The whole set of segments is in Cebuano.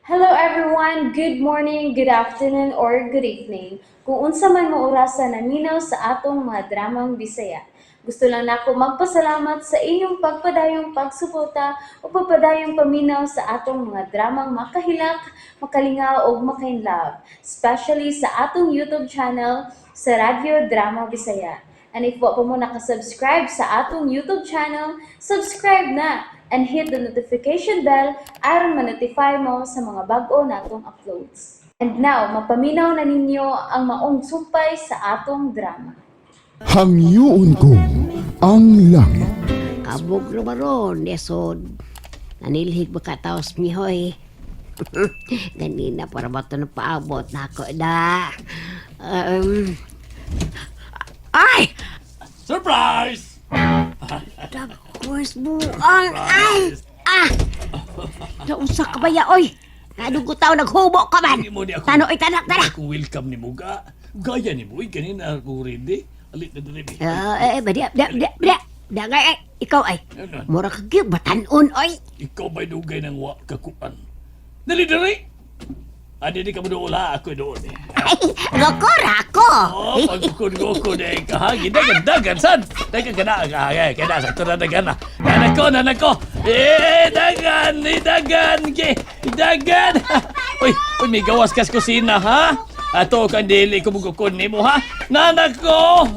Hello everyone! Good morning, good afternoon, or good evening. Kung unsa man mo orasa naminaw sa atong mga dramang Bisaya. Gusto lang nako magpasalamat sa inyong pagpadayong pagsuporta o pagpadayong paminaw sa atong mga dramang makahilak, makalingaw ug makainlove, especially sa atong YouTube channel sa Radyo Drama Bisaya. And if wa pa mo nakasubscribe sa atong YouTube channel, subscribe na and hit the notification bell aron ma-notify mo sa mga bag-o natong uploads. And now, mapaminaw na ninyo ang maong sumpay sa atong drama. Hangyoon ko ang langit. Kabog na baron, esod. Nanilhig ba ka taos mihoy? Ganina para ba ito paabot na ako na. Ay! Surprise! Dagkos buang! Ay! Ah! Nausa ka ba ya, oy? Nadugo tao, naghubo ka man! Hindi mo ni ako. Tano, oy, tanak, tanak! Ako welcome ni mo ga. Gaya ni mo, kanina ako ready. Alit na diri. Eh, ba diya, diya, diya, diya. Diya, ay, ay, ikaw ay. Ano? Mura ka gyud, batanon, oy. Ikaw ba'y dugay ng wa kakuan? Dali diri! Adi di ka mo doon ha, ako doon eh. Ay, gokor ako. Oh, pagkukod-gukod eh ka ha. Gidagan-dagan, san? Dagan ka na, ka, kaya na, sakto na dagan na. Nanak ko, nanak ko. Eh, dagan, eh, dagan, ke, dagan. Uy, uy, may gawas kas kusina, ha? Ato kang dili ko mugukod nimo ha? Nanak ko!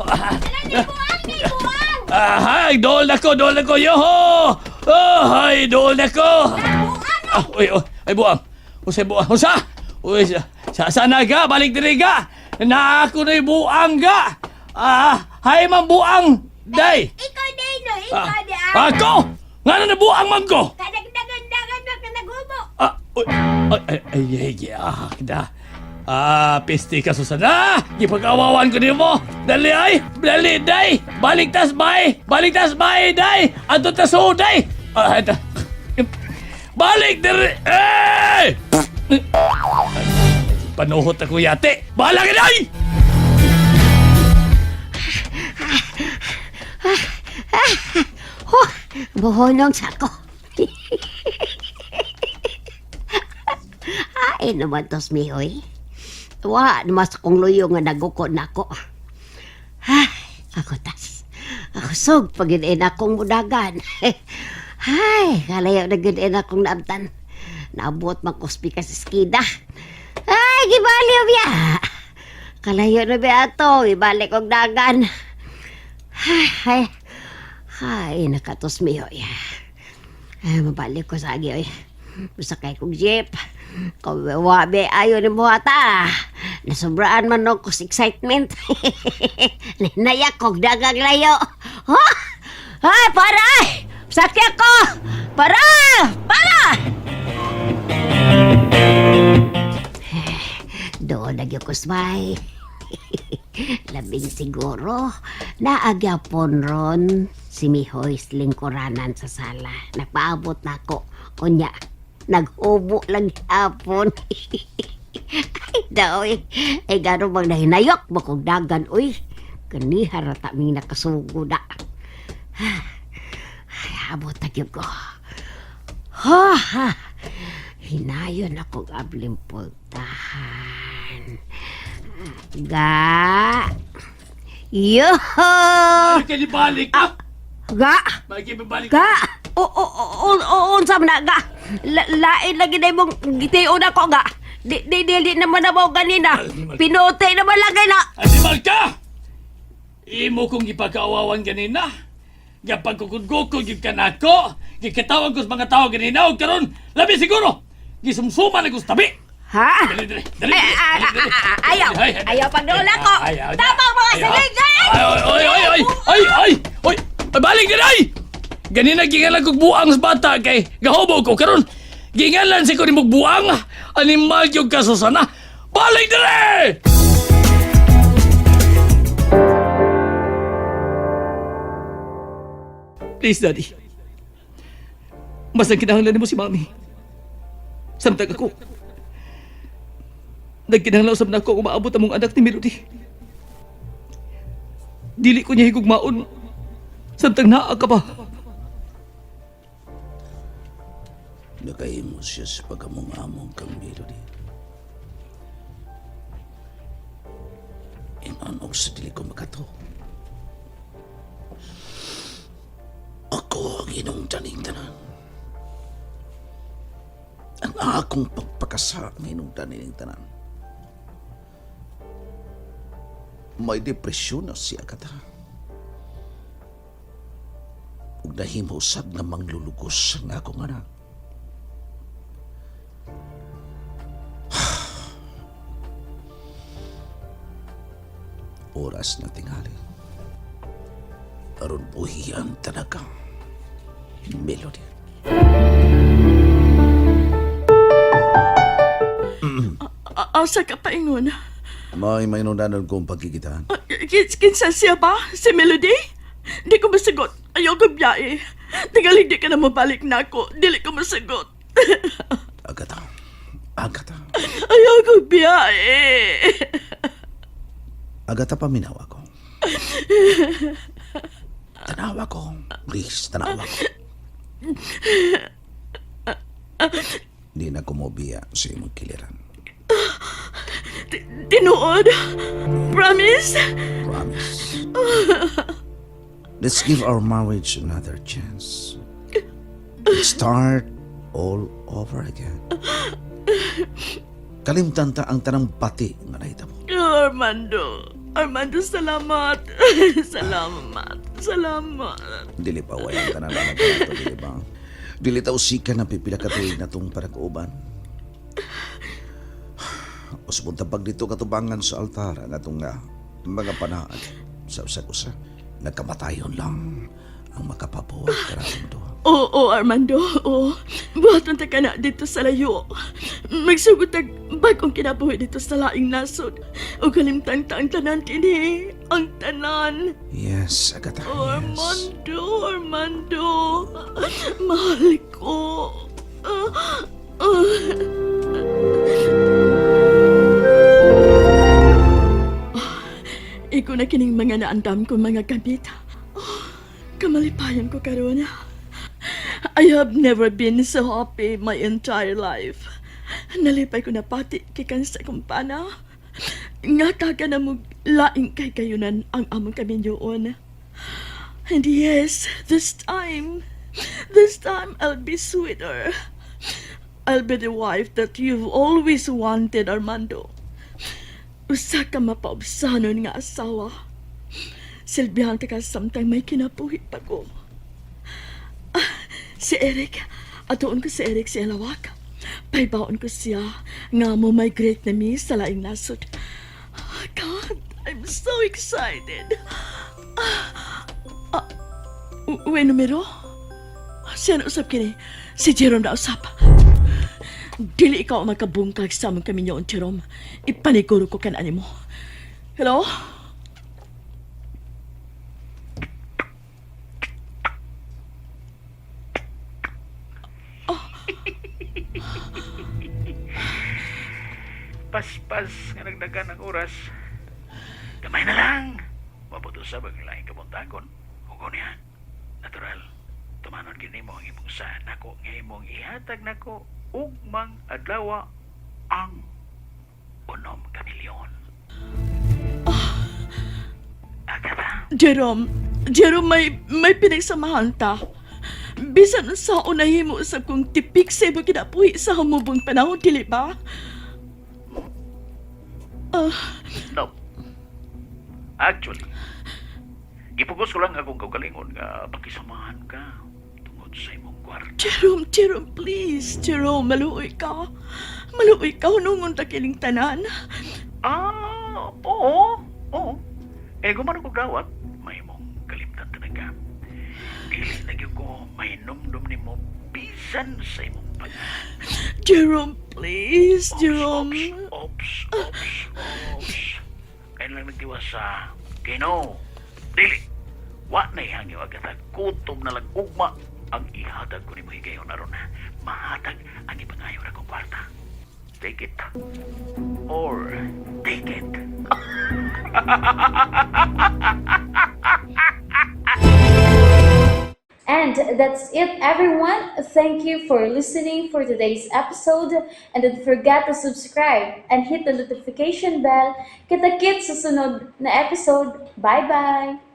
Aha, dool na ko, dool na ko, yoho! Oh, ay, dool na ko! Ah, uy, uy, ay, buang. Usay, buang, usa! Uy, sa, sana ga, balik diri ga! Na ako na'y buang ga! Ah, hay man buang! Day! Ikaw day no, ikaw Ah, di ah. ako! Nga na nabuang man ko! Kadagdagan-dagan na ka naghubo. Ah, uy, ay, ay, ay, ay, ay, ah, da. Ah, piste ka, Susana! Gipag-awawan ko nimo! Dali ay! Dali, day! Balik tas, bay! Balik tas, bay, day! Ato tas, oh, day! Ah, ito. Balik diri! Eh! Panuhot ako yate! Bahala ka, day! Huh, buhonong sako. Ay naman tos mihoy. Wa naman sa kong luyo nga nagukod na ako. Ay, ako tas. Ako sug pag akong mudagan. Ay, kalayo na gid akong naabtan. Naabot man kuspi ka sa skida. Ay, gibaliw biya. Kalayo na biya ato, ibalik og dagan. Ay, ay, ay, nakatos mihoy. Ay, mabalik ko sa agi, oy. Sakay kong jeep. Kawabe, ayo ni buhata. Nasobraan man ako sa excitement. Nayak kog dagang layo. Ha? Ay, para! Ay! Sakya ko! Para! Para! Doon nagyo ko smay. Labing siguro, naagyapon ron si Mihoy sa lingkuranan sa sala. Nagpaabot na ako. Unya, naghubo lang hapon. Ay, daoy. Ay, gano'n bang nahinayok mo kong dagan, uy. Kaniha rata mi nakasugo na. Ay, abot na gyud ko. Ha, ha. Hinayon akong abling pultahan. Ga. Yoho! Balik ka ni balik ka! Ga! Balik ka balik Ga! O, o, o, o, o, unsa man na, ga? Lain lagi na imong gitiyon ako, ga. Di, di, di, di naman na mo ganina. Pinuti naman lagi na. Animal ka! Imo kong gipagkaawawan ganina. Gapagkukod-gukod gyud ka nako. Gikatawag ko sa mga tao ganina og karon labi siguro. Gisumsuman ako sa tabi. Ha? Dali dali dali. Ay, ay, dali, dali. ay, ay, ayaw. Ay, ay, Ayaw pagdula ko. Ayaw. Tapang mga Ayaw. silingan! Ay, ay, ay, ay, ay, ay, ay, ay, ay, balik dali ay! Ganina gingalan kog buang sa bata kay gahobo ko karon. Gingalan si ko nimog buang. Animal gyud ka Susana. Balik dali! Please, Daddy. Mas nagkinahanglan mo si Mami. Samtang ako. Nagkinahanglan usab na ako kung maabot ang mong anak ni Melody. Dili ko niya higugmaon. Samtang naa ka pa. Nakahimo siya sa pagkamong-among kang Melody. Inanok sa dili ko makato. Ako ang hinungdaning tanan. Ang akong pagpakasa ang hinungdaning tanan. May depresyon na siya kata. Ug nahimo usab nga manglulugos ang akong anak. Oras na tingali. Aron buhian talaga. Melody. Asa ka paingon? May mainundanon kong pagkikitaan. Kinsa siya ba? Si Melody? Di ko masagot. Ayaw ko biyahe. Tingali di ka na mabalik na ako. Dili ko masagot. Agata. Agata. Ayaw ko biyahe. Agata, paminaw ako. Tanawa ko. Please, tanawa ko. Di na kumubiya sa imong kiliran. Tinuod. Promise? Promise. Let's give our marriage another chance. Let's start all over again. Kalimtan ta ang tanang bati nga nahitabo. Oh, Armando. Armando, salamat. Salamat. Salamat. Dili pa way ang tanan lang nato, dili ba? Dili ta usikan na pipila ka tuig na tong panag-uban. Usbon ta pag dito katubangan sa altar ang atong nga mga panaad sa usag usa. Nagkamatayon lang ang makapabuhat karatong duha. Oo, Armando. Oo. Buhaton ta ka na dito sa layo. Magsugot tag bagong kinabuhi dito sa laing nasod. O kalimtan ta ang tanan kini. Ang tanan. Yes, Agatha. Oh, Yes. Armando, Armando. Mahal ko. Ah, ah. Ikaw na kining mga naandam ko mga gamit. Oh, kamalipayan ko karon. I have never been so happy my entire life. Nalipay ko na pati kikan sa kumpana. Nga taga na mo laing kay kayunan ang among kaminyoon. And yes, this time I'll be sweeter. I'll be the wife that you've always wanted, Armando. Usa ka mapaubsanon nga asawa. Silbihan ta ka samtang may kinabuhi pa ko. Ah, si Eric, atuon ko si Eric si Alawak. Paybaon ko siya nga mo migrate na mi sa laing nasod. Ah, God, I'm so excited. Uy, numero? Siya na usap kini. Si Jerome na usap. Dili ikaw ang magkabungkag sa among kami niyoon, Jerome. Ipaniguro ko kan mo. Hello? Paspas nga nagdagan ang oras. Gamay na lang. Mabuto sa bang laing kabuntagon. Hugo niya. Natural. Tumanon gini mo ang imong sa nako nga imong ihatag nako ugmang adlaw ang 6 ka milyon. Agata. Jerome, Jerome, may pinagsamahan ta. Bisan sa unahimo sa kong tipik sa imong kinabuhi sa humubong panahon, dili ba? No. Actually, gipugos ko lang akong kaugalingon nga pakisamahan ka tungod sa imong kwarta. Jerome, Jerome, please. Jerome, maluoy ka. Maluoy ka, hunungon ta kining tanan. Ah, oo. Oo. Eh, gumano ko gawat, may mong kalimtan talaga. Dili na gyud ko may numdum nimo bisan sa imong pag. Jerome, please, Jerome. Ops, ops, ops, ops. Kaya lang nagtiwas sa Kino. Dili. Wa na ihangyo agad kutob na lang ugma ang ihatag ko nimo higayon aron mahatag ang ipangayo na kong kwarta. Take it or take it. And And that's it, everyone. Thank you for listening for today's episode. And don't forget to subscribe and hit the notification bell. Kita-kits sa sunod na episode. Bye-bye!